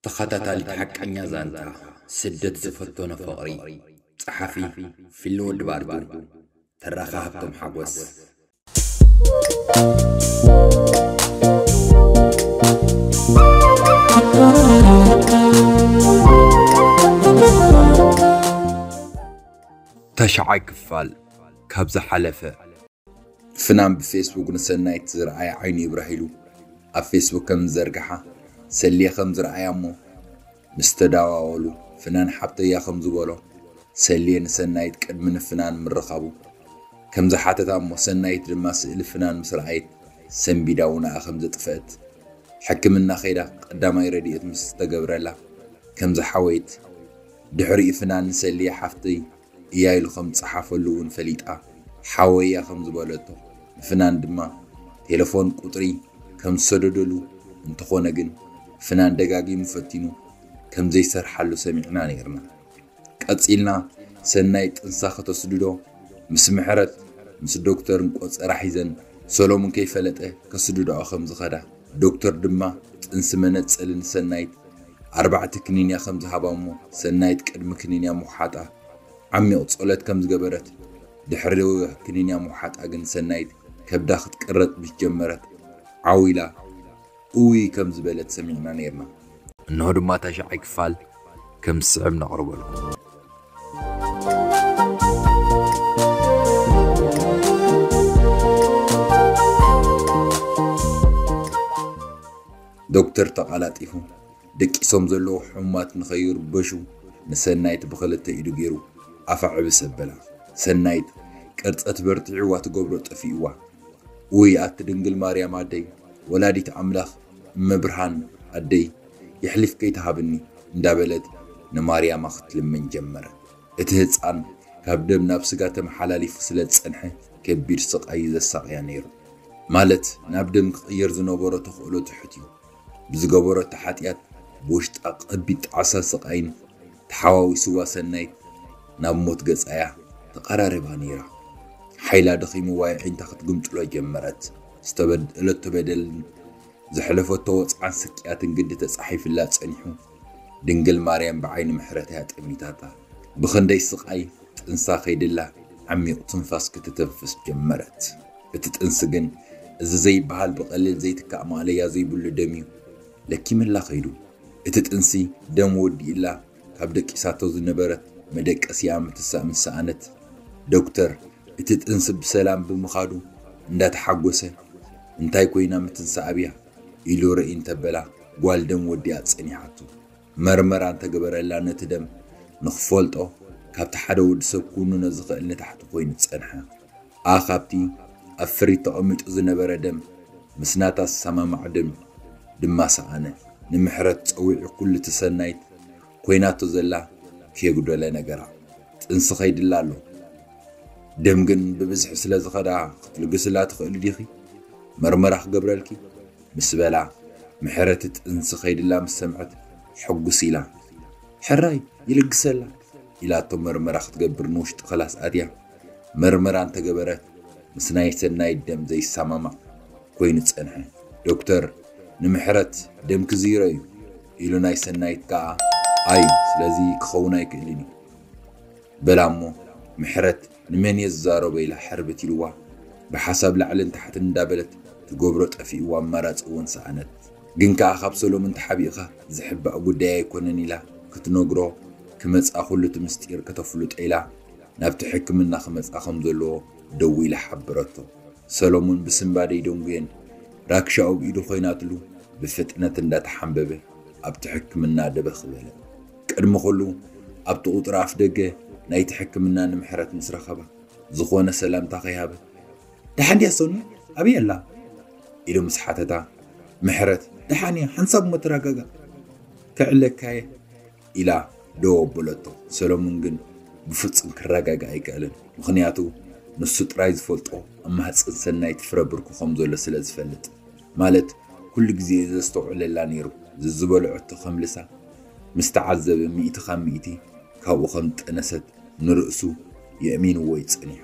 ተኸታታሊት ሓቀኛ ዛንታ ስደት ዝፈተኖ ፍቕሪ። ጸሓፊ ፊልወድ ባርዱ። ተራኻ ሃብቶም ሓጎስ። ተሽዓይ ክፋል ካብ ዝሓለፈ። ፍናን ብፌስቡክ ንሰናይት ዝረኣየ ዓይኑ ይብራህ ኢሉ ኣብ ፌስቡክ ከም ዝዘርግሓ ሰልየ ከም ዝረኣያ እሞ ምስ ተዳዋወሉ ፍናን ሓብተያ ከም ዝበሎ ሰልየ ንሰናይት ቅድሚ ንፍናን ምርኻቡ ከም ዝሓተታ እሞ ሰናይት ድማ ስእሊ ፍናን ምስ ረኣየት ሰንቢዳ ውናኣ ከም ዘጥፈአት ሕክምና ከይዳ ቀዳማይ ረድኤት ምስ ዝተገብረላ ከም ዝሓወየት ድሕሪኡ ፍናን ንሰልየ ሓፍተይ እያ ኢሉ ከም ዝጸሓፈሉ እውን ፈሊጣ ሓወያ ከም ዝበለቶ ንፍናን ድማ ቴሌፎን ቁጽሪ ከም ዝሰደደሉ እንተኾነ ግን ፍናን ደጋጊሙ ፈቲኑ ከም ዘይሰርሓሉ ሰሚዕና ነይርና። ቀጺልና ሰናይ ጥንሳ ከተስድዶ ምስ ምሕረት ምስ ዶክተርን ቆጸራ ሒዘን ሰሎሙን ከይፈለጠ ከስድድኦ ከም ዝኸዳ ዶክተር ድማ ጥንሲ መነጸሊ ንሰናይት ኣርባዕተ ክኒንያ ከም ዝሃባ እሞ ሰናይት ቅድሚ ክኒንያ ምውሓጣ ዓሚቕ ጸሎት ከም ዝገበረት ድሕሪ ክኒንያ ምውሓጣ ግን ሰናይት ከብዳ ክትቅረጽ ምስ ጀመረት ዓው ኢላ እውይ ከም ዝበለት ሰሚዕና ነይርና። እንሆ ድማ ታሽዓይ ክፋል ከም ዝስዕብ ነቕርበልኩም። ዶክተር ተቓላጢፉ ደቂሶም ዘለዉ ሕሙማት ንኸይርበሹ ንሰናይት ብኽልተ ኢዱ ገይሩ ኣፋ ዕብስ ኣበላ። ሰናይት ቅርጸት በርቲዕዋ ትገብሮ ጠፊእዋ። ውይ ኣቲ ድንግል ማርያም ኣደይ ወላዲት ኣምላኽ እመ ብርሃን ኣደይ የሕሊፍኪ ኣይትሃብኒ እንዳበለት ንማርያማ ክትልምን ጀመረት። እቲ ህፃን ካብ ደም ናብ ስጋ ተመሓላሊፉ ስለ ዝፀንሐ ከቢድ ስቓይ እዩ ዘሳቕያ ነይሩ። ማለት ናብ ደም ክቕየር ዝነበሮ ተኽእሎ ትሑት እዩ። ብዝገበረቶ ሓጢኣት ብውሽጣ ከቢድ ጣዕሳ ስቓይን ተሓዋዊስዋ ሰናይት ናብ ሞት ገፃ እያ ተቐራሪባ ነይራ። ሓይላ ደኺምዋ የዒንታ ክትግምጥሎ ጀመረት። ዝተበደለቶ በደልን ዘሕለፈቶ ወፅዓን ስቅያትን ግዲ ተፃሒፍላ ፀኒሑ። ድንግል ማርያም ብዓይኒ ምሕረት እያ ጠሚታታ። ብኽንደይ ስቓይ ጥንሳ ከይድላ ዓሚቕ ትንፋስ ክትተንፍስ ጀመረት። እቲ ጥንሲ ግን እዚ ዘይበሃል ብቐሊል ዘይትካእ ማእለያ ዘይብሉ ደም እዩ ለኪምላ ከይዱ። እቲ ጥንሲ ደም ወዲእላ ካብ ደቂሳቶ ዝነበረት መደቀሲኣ ምትሳእ ምስ ሰኣነት ዶክተር እቲ ጥንሲ ብሰላም ብምኻዱ እንዳተሓጎሰ እንታይ ኮይና ምትንሳእ ኣብያ ኢሉ ርእይ እንተበላ ጓል ደም ወዲኣ ጸኒሓቶ። መርመራ እንተገበረላ ነቲ ደም ንኽፈልጦ ካብቲ ሓደ ወዲ ሰብ ክውንኖ ዝኽእል ንታሕቲ ኮይኑ ጸንሐ። ኣ ካብቲ ኣብ ፍሪጅ ተቐሚጡ ዝነበረ ደም ምስ ናታ ዝሰማማዕ ደም ድማ ሰኣነ። ንምሕረት ጸዊዑ ኩሉ እቲ ሰናይት ኮይናቶ ዘላ ከየጉደለ ነገራ። ጥንሲ ከይድላ ኣሎ። ደም ግን ብብዝሒ ስለ ዝኸዳ ክትልግስላ ትኽእሊ ዲኺ? መርመራ ክገብረልኪ? ምስ በላ ምሕረት ጥንሲ ከይድላ ምስ ሰምዐት ሕጉስ ኢላ ሕራይ ይልግሰላ ኢላቶ መርመራ ክትገብር ንውሽጢ ክላስ ኣትያ። መርመራ እንተገበረት ምስ ናይ ሰናይት ደም ዘይሰማማዕ ኮይኑ ጸንሐ። ዶክተር ንምሕረት ደምኪ ዚሮ እዩ ኢሉ ናይ ሰናይት ከኣ ኣይ ስለዚ ክኸውን ኣይክእልን እዩ በላ እሞ ምሕረት ንመን እየ ዝዛረቦ ኢላ ሕርብት ኢልዋ ብሓሳብ ላዕልን ታሕትን እንዳበለት ትገብሮ ጠፊእዋ ኣማራጺ እውን ሰኣነት። ግን ከኣ ካብ ሰሎምን ተሓቢእኻ ዝሕባእ ጉዳይ ኣይኮነን ኢላ ክትነግሮ ክመጻ ኩሉ እቲ ምስጢር ከተፍልጦ ኢላ ናብቲ ሕክምና ክመጻ ከም ዘለዎ ደዊላ ሓበረቶ። ሰሎሞን ብስንባደ ይደንጉየን ራክሻኡ ብኢዱ ኮይናትሉ ብፍጥነት እንዳተሓንበበ ኣብቲ ሕክምና ደበኽ በለ። ቅድሚ ኩሉ ኣብቲ ቁጽሪ ኣፍ ደገ ናይቲ ሕክምና ንምሕረት ምስ ረኸባ ዝኾነ ሰላምታ ከይሃበ ደሓን ድያ ሰኑ? ኣበይ ኣላ? ኢሉ ምስ ሓተታ ምሕረት ደሓን እያ ሓንሳብ እሞ ተረጋጋእ ክዕለካ እየ ኢላ ደው ኣበለቶ። ሰሎሙን ግን ብፍጹም ክረጋጋእ ኣይከኣለን። ምኽንያቱ ንሱ ጥራይ ዝፈልጦ ኣብ ማህጸን ሰናይት ፍረ ብርኩ ከም ዘሎ ስለ ዝፈልጥ። ማለት ኩሉ ግዜ ዘስተውዕለላ ነይሩ። ዝዝበለዐቶ ከምልሳ ምስ ተዓዘበ ሚእቲ ካብ ሚእቲ ካብኡ ከም ዝጠነሰት ንርእሱ የእሚንዎ እዩ ጸኒሑ።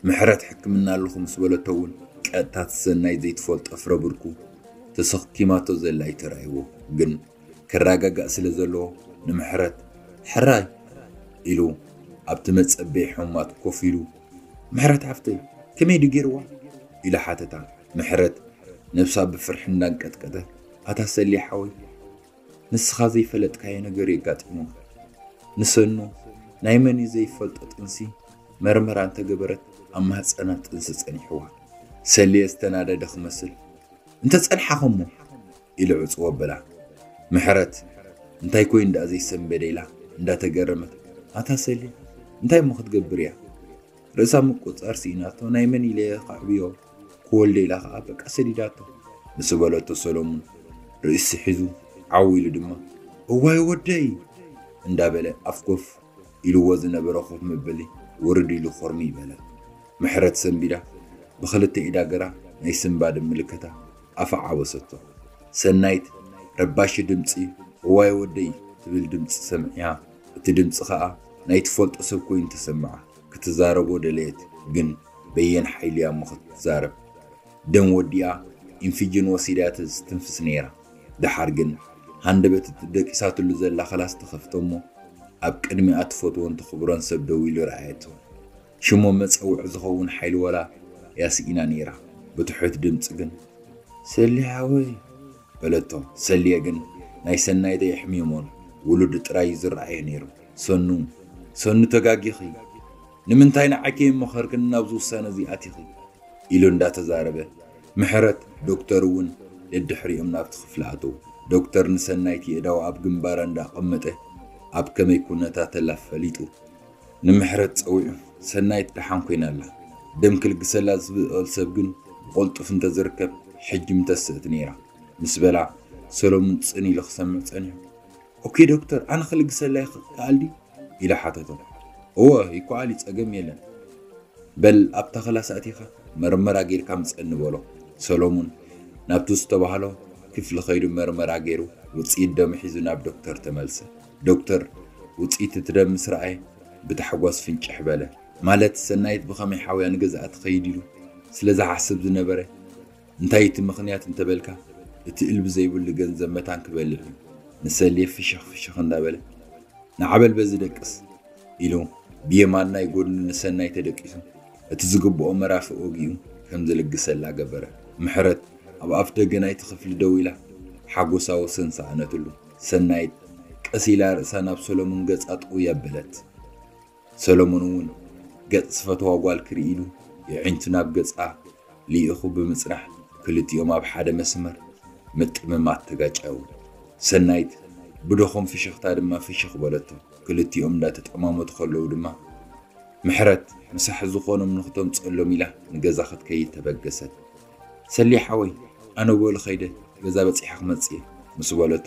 ምሕረት ሕክምና ኣለኹ ምስ በለቶ እውን ቀጥታ እቲ ሰናይት ዘይትፈልጦ ፍረ ብርኩ ተሰኪማቶ ዘላ እዩ ተራእይዎ። ግን ክረጋጋእ ስለ ዘለዎ ንምሕረት ሕራይ ኢሉ ኣብቲ መጸበዪ ሕሙማት ኮፍ ኢሉ፣ "ምሕረት ሓፍተይ፣ ከመይ ድዩ ገይርዋ?" ኢሉ ሓተታ። ምሕረት ነብሳ ብፍርሒ እንዳንቀጥቀጠ፣ "ኣታ ሰልየ ሓወይ፣ ንስኻ ዘይፈለጥካዮ ነገር እዩ ኣጋጢሙካ። ንሰኑ ናይ መን እዩ ዘይፈልጦ ጥንሲ መርመራ እንተገበረት ኣብ ማህጸና ጥንሲ ጸኒሕዋ። ሰልየ ዝተናደደ ክመስል፣ 'እንተ ጸንሓ ከሞ?' ኢሉ ዕጽው ኣበላ። ምሕረት እንታይ ኮይኑ ደኣ ዘይሰንበደ ኢላ እንዳተገረመት፣ ኣታ ሰልየ እንታይ እሞ ክትገብር እያ? ርእሳ ምቁጽጻር ስኢናቶ ናይ መን ኢለ እየ ከዕብዮ? ክወልደ ኢላ ከኣ በቃ ሰዲዳቶ ምስ በለቶ ሰሎሙን ርእሲ ሒዙ ዓው ኢሉ ድማ እዋይ ወደይ እንዳበለ ኣፍ ኮፍ ኢልዎ ዝነበረ ኮፍ መበሊ ውርድ ኢሉ ኮርሚ ይበለ። ምሕረት ሰንቢዳ ብኽልተ ኢዳ ገራ ናይ ስንባደ ምልክታ ኣፋ ዓበሰቶ። ሰናይት ረባሺ ድምጺ እዋይ ወደይ ትብል ድምጺ ሰምዕያ። እቲ ድምጺ ከኣ ናይ ትፈልጦ ሰብ ኮይኑ ተሰምዓ። ክትዛረቦ ደለየት፣ ግን በየን ሓይሊ እያ እሞ ክትዛረብ? ደም ወዲኣ ኢንፊጅን ወሲዳ እያ ትስትንፍስ ነይራ። ደሓር ግን ሃንደበት እቲ ደቂሳትሉ ዘላ ክላስ ተኸፍተ እሞ ኣብ ቅድሚኣ ትፈትዎን ተኽብሮን ሰብ ደው ኢሉ ረኣየቶ። ሽሞም መጸውዒ ዝኸውን ሓይሊ ወላ እያ ስኢና ነይራ። ብትሑት ድምጺ ግን ሰሊ ሓወይ በለቶ። ሰልየ ግን ናይ ሰናይት ኣየሕምየሞን፣ ውሉድ ጥራይ እዩ ዝረኣዮ ነይሩ። ሰኑ፣ ሰኑ ተጋጊኺ፣ ንምንታይ ንዓይ ከይመኸርክኒ ናብዚ ውሳነ እዚ ኣቲኺ? ኢሉ እንዳተዛረበ፣ ምሕረት ዶክተር እውን ደድሕሪኦም ናብቲ ክፍሊ ኣተዉ። ዶክተር ንሰናይት የእዳው ኣብ ግንባራ እንዳቐመጠ ኣብ ከመይ ኩነታተላ ፈሊጡ ንምሕረት ጸዊዑ፣ ሰናይት ደሓን ኮይና ኣላ። ደም ክልግሰላ ዝኽእል ሰብ ግን ብቕልጡፍ እንተዝርከብ ሕጂ ምተስእት ነይራ ምስ በላ፣ ሰሎሙን ጽን ኢሉ ክሰምዕ ጸኒሑ። "ኦኬ ዶክተር፣ ኣነ ክልግሰላ ይኽእል ድዩ?" ኢሉ ሓተቶ። "እወ፣ ይከኣል እዩ፣ ጸገም የለን። በል ኣብታ ክላስ ኣቲኻ መርመራ ጌርካ ምጸኒ" በሎ። ሰሎሙን ናብቲ ዝተባህሎ ክፍሊ ከይዱ መርመራ ገይሩ ውጽኢት ደሙ ሒዙ ናብ ዶክተር ተመልሰ። ዶክተር ውጽኢት እቲ ደም ምስ ረኣየ ብታሕጓስ ፍንጭሕ በለ። ማለት ሰናይት ብኸመይ ሓውያ ንገዝኣ ትኸይድ ኢሉ ስለ ዝሓስብ ዝነበረ፣ እንታይ እቲ ምኽንያት እንተበልካ፣ እቲ እልቢ ዘይብሉ ገንዘብ መታን ክበልዕ እዩ። ንሰልየ ፍሽኽ ፍሽኽ እንዳበለ፣ "ንዓበል በዚ ደቅስ" ኢሉ ብየማናይ ጎድኑ ንሰናይ ተደቂሱ፣ እቲ ዝግብኦ መራፍእ ወጊኡ ከም ዝልግሰላ ገበረ። ምሕረት ኣብ ኣፍ ደገ ናይቲ ክፍሊ ደው ኢላ ሓጎሳ ወሰን ሰኣነትሉ። ሰናይት ቀስ ኢላ ርእሳ ናብ ሰሎሙን ገጻ ጥውይ ኣበለት። ሰሎሙን እውን ገጽ ዝፈተዋ ጓል ክርኢ ኢሉ የዒንቱ ናብ ገጻ ልኢኹ ብምጽናሕ ክልቲኦም ኣብ ሓደ መስመር ምጥምማት ተጋጨው። ሰናይት ብድኹም ፍሽኽታ ድማ ፍሽኽ በለቶ። ክልቲኦም እንዳተጠማመቱ ከለዉ ድማ ምሕረት ምሳሕ ዝኾኖም ንኽተምጽኣሎም ኢላ ንገዛ ክትከይድ ተበገሰት። "ሰልየ ሓወይ፣ ኣነ በሉ ከይደ ገዛ በጺሐ ክመጽእ እየ" ምስ በለቶ፣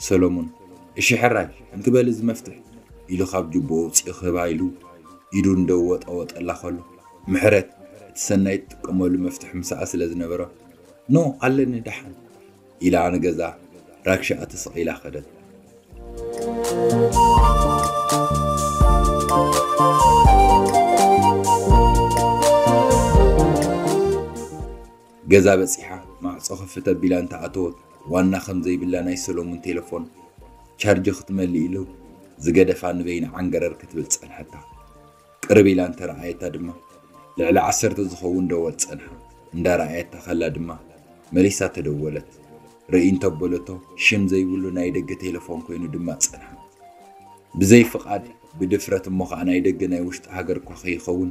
ሰሎሙን "እሺ ሕራይ፣ እንክበል እዚ መፍትሕ" ኢሉ ካብ ጅብኡ ኣውጺኡ ክህባ ኢሉ ኢዱ እንደወጠወጠላ ከሎ፣ ምሕረት እቲ ሰናይ ትጥቀመሉ መፍትሕ ምሳኣ ስለ ዝነበረ፣ "ኖ፣ ኣለኒ፣ ደሓን" ኢላ ንገዛ ራክሻኣ ተሰቒላ ከደት። ገዛ በጺሓ ማዕጾ ክፍት ኣቢላ እንተኣተወት፣ ዋና ከም ዘይብላ ናይ ሰሎሙን ቴሌፎን ቻርጅ ክትመልእ ኢሉ ዝገደፋ ንበይና ዓንገረር ክትብል ጸንሐታ። ቅርብ ኢላ እንተረኣየታ ድማ ልዕሊ ዓሰርተ ዝኸውን ደወል ጸንሓ። እንዳረኣየታ ከላ ድማ መሊሳ ተደወለት። ርእይ እንተበለቶ ሽም ዘይብሉ ናይ ደገ ቴሌፎን ኮይኑ ድማ ጸንሓ። ብዘይ ፍቓድ ብድፍረት እሞ ኸዓ ናይ ደገ ናይ ውሽጢ ሃገር እኳ ከይኸውን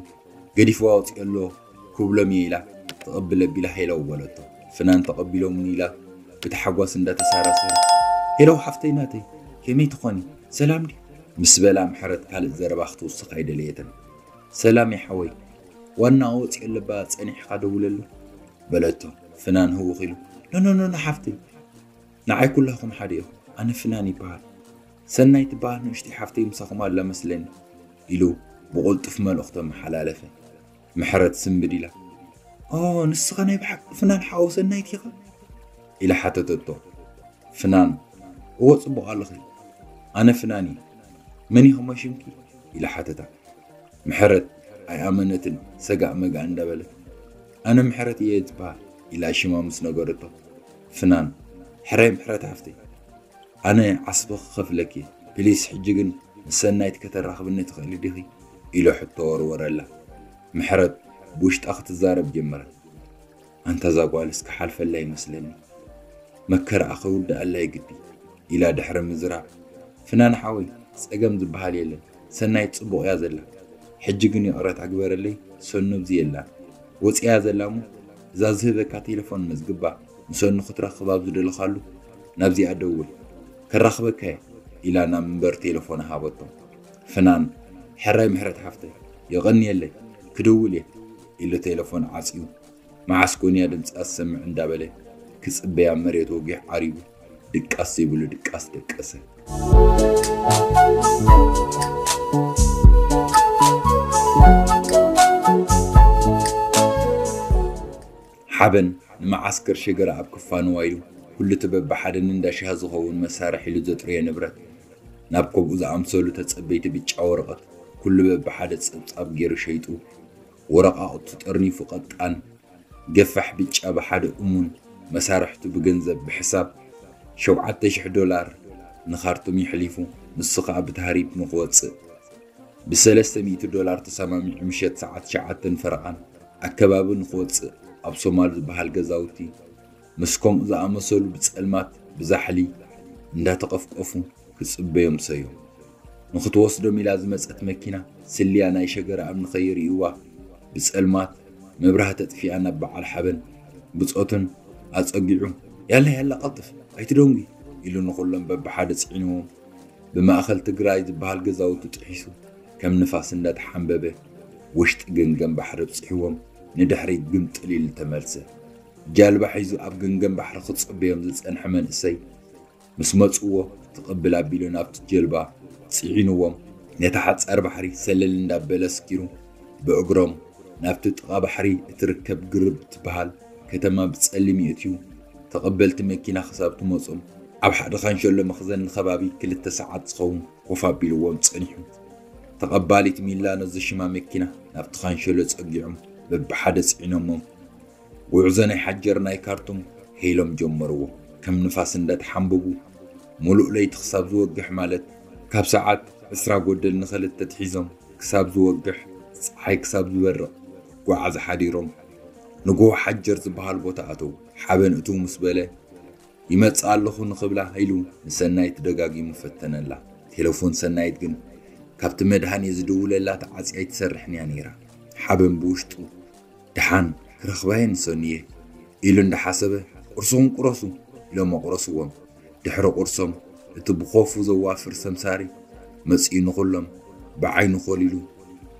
ገዲፍዋ ኣውጺኦ ኣሎ ክብሎም እየ ኢላ ተቐብል ኣቢላ ሄለው በለቶ። ፍናን ተቐቢሎምኒ ኢላ ብታሕጓስ እንዳተሳራሰረ፣ "ሄለው ሓፍተይ ናተይ፣ ከመይ ትኾኒ? ሰላም ድዩ?" ምስ በላ ምሕረት ካልእ ዘረባ ክትውስኽ ኣይደለየትን። "ሰላም ይሓወይ፣ ዋና ኣወጺኦ ኣለባ ጸኒሕካ ደውለሉ" በለቶ። ፍናን ህውኽ ኢሉ፣ "ኖ፣ ኖ፣ ኖ፣ ኖ፣ ሓፍተይ፣ ንዓይ ኩላኹም ሓደ ኢኹም። ኣነ ፍናን ይበሃል። ሰናይ ትበሃል ንእሽተይ ሓፍተይ ምሳኹም ኣላ መስለኒ" ኢሉ ብቕልጡፍ መልእኽቱ ኣመሓላለፈ። ምሕረት ስንብድ ኢላ፣ "ኦ፣ ንስኻ ናይ ብሓቂ ፍናን ሓው ሰናይት ኢኻ?" ኢላ ሓተተቶ። ፍናን፣ "እወ፣ ጽቡቕ ኣለኺ። ኣነ ፍናን እየ። መን ኢኺ እሞ ሽምኪ?" ኢላ ሓተታ። ምሕረት ኣይኣመነትን፣ ሰጋእ መጋእ እንዳበለት፣ "ኣነ ምሕረት እየ ዝበሃል" ኢላ ሽማ ምስ ነገረቶ፣ ፍናን፣ "ሕራይ ምሕረት ሓፍተይ፣ ኣነ ዓስቢ ክኸፍለኪ፣ ፕሊስ፣ ሕጂ ግን ምስ ሰናይት ከተራኽብኒ ትኽእሊ ዲኺ? ኢሉ ሕቶ ወርወረላ። ምሕረት ብውሽጣ ክትዛረብ ጀመረት። ኣንታ እዛ ጓልስ ክሓልፈላ ይመስለኒ፣ መከራኣ ከውድኣላ ይግዲ፣ ኢላ ድሕሪ ምዝራብ፣ ፍናን ሓወይ፣ ጸገም ዝበሃል የለን፣ ሰናይት ጽቡቕ እያ ዘላ። ሕጂ ግን ይቕረታ ግበረለይ፣ ሰኑ ኣብዚ የላን፣ ወጺኣ ዘላ እሞ፣ እዛ ዝህበካ ቴሌፎን መዝግባ፣ ንሰኑ ክትረኽብ ኣብ ዝደለኻሉ ናብዚኣ ደውል፣ ከራኽበካ እየ፣ ኢላ ናብ መንበር ቴሌፎና ሃበቶ። ፍናን፣ ሕራይ ምሕረት ሓፍተይ፣ የቐንየለይ፣ ክድውል እየ፣ ኢሉ ቴሌፎን ዓጽዩ፣ መዓስ ኮን እያ ድምጻ ትሰምዕ እንዳበለ ክጽበያ መሬት ወጊሕ ዓሪቡ ድቃስ ዘይብሉ ድቃስ ደቀሰ። ሓበን ንመዓስከር ሸገራ ኣብ ክፋንዋ ኢሉ ኩሉ እቲ በብሓደ ንእንዳ ሻሂ ዝኸውን መሳርሒ ኢሉ ዘጥረዮ ንብረት ናብ ከምኡ ዝኣምሰሉ ተጸበይቲ ብጫ ወረቐት ኩሉ በብሓደ ጸብጻብ ገይሩ ሸይጡ ወረቓቕቱ ጠርኒፉ ቀጣን ገፋሕ ብጫ ብሓደ እሙን መሳርሕቱ ብገንዘብ ብሕሳብ ሸውዓተ ሽሕ ዶላር ንኻርቱም የሕሊፉ፣ ንሱ ኸኣ ብታህሪብ ንኽወጽእ ብሰለስተ ሚእቲ ዶላር ተሰማሚዑ ምሸት ሰዓት ትሽዓተን ፈረቓን ኣከባቢ ንኽወጽእ ኣብ ሶማል ዝበሃል ገዛውቲ ምስ ከምኡ ዝኣመሰሉ ብጸልማት ብዛሕሊ እንዳተቐፍቀፉ ክጽበዮም ሰዮም። ንኽትወስዶም ኢላ ዝመጸት መኪና ስልያ ናይ ሸገር ኣምኒ ከይርእይዋ ብጸልማት መብራህቲ ኣጥፊኣ ናብ በዓል ሓበን ብጾቱን ኣጸጊዑ፣ ያላ ያላ ቀልጥፍ ኣይትደንጉ፣ ኢሉ ንኹሎም በብሓደ ጽዒንዎም ብማእኸል ትግራይ ዝበሃል ገዛውቲ ጥሒሱ ከም ንፋስ እንዳተሓንበበ ውሽጢ ገንገን ባሕሪ ኣብጺሕዎም ንድሕሪት ግምጥል ኢሉ ተመልሰ። ጃልባ ሒዙ ኣብ ገንገን ባሕሪ ክጽበዮም ዝጸንሐ መንእሰይ ምስ መጽዎ ትቕብል ኣቢሉ ናብቲ ጀልባ ጽዒንዎም ነታ ሓጻር ባሕሪ ሰለል እንዳበለ ኣስኪሩ ብእግሮም ናብቲ ጥቓ ባሕሪ እትርከብ ግርብ እትበሃል ከተማ ብጸሊም የእትዩ ተቐበልቲ መኪና ክሳብ ትመጾም ኣብ ሓደ ካንሸሎ መኽዘን ንኸባቢ ክልተ ሰዓት ዝኸውን ኮፍ ኣቢልዎም ጸኒሑ። ተቐባሊት ሚላኖ ዝሽማ መኪና ናብቲ ካንሸሎ ጸጊዖም በብሓደ ጽዒኖሞም ጉዕዞ ናይ ሓጀር ናይ ካርቱም ሄሎም ጀመርዎ። ከም ንፋስ እንዳተሓንበቡ ሙሉእ ለይቲ ክሳብ ዝወግሕ ማለት ካብ ሰዓት ዕስራ ጎደል ንኸልተ ትሒዞም ክሳብ ዝወግሕ ጸሓይ ክሳብ ዝበርቕ ጓዓዝ ሓዲሮም ንግሆ ሓጀር ዝበሃል ቦታ ኣተው። ሓበን እትው ምስ በለ ይመጽእ ኣለኹ ንኽብላ ኢሉ ንሰናይት ደጋጊሙ ፈተነላ። ቴሌፎን ሰናይት ግን ካብቲ መድሃኔ ዝድውለላ ተዓጽያ ኣይትሰርሕን እያ ነይራ። ሓበን ብውሽጡ ደሓን ክረኽባየ ንሰኑየ ኢሉ እንዳሓሰበ ቁርስኹም ቁረሱ ኢሎም ኣቑረስዎም። ድሕሪ ቁርሶም እቲ ብኾፉ ዘዋፍር ሰምሳሪ መጺኡ ንኹሎም ብዓይኑ ኮሊሉ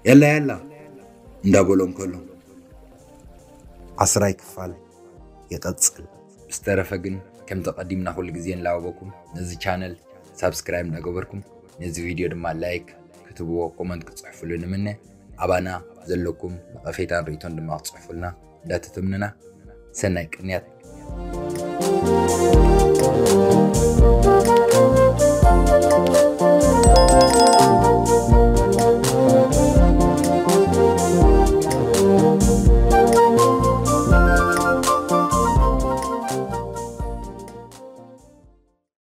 ያላ ያላ እንዳበሎም ከሎ ዓስራይ ክፋል ይቐጽል። ብዝተረፈ ግን ከምቲ ቀዲምና ኩሉ ግዜ ንላበኩም ነዚ ቻነል ሳብስክራይብ እንዳገበርኩም ነዚ ቪድዮ ድማ ላይክ ክትብዎ ኮመንት ክትጽሕፍሉ ንምነ። ኣባና ዘለኩም ነቐፌታን ርእይቶን ድማ ክትጽሕፉልና እንዳተተምንና ሰናይ ቅንያት።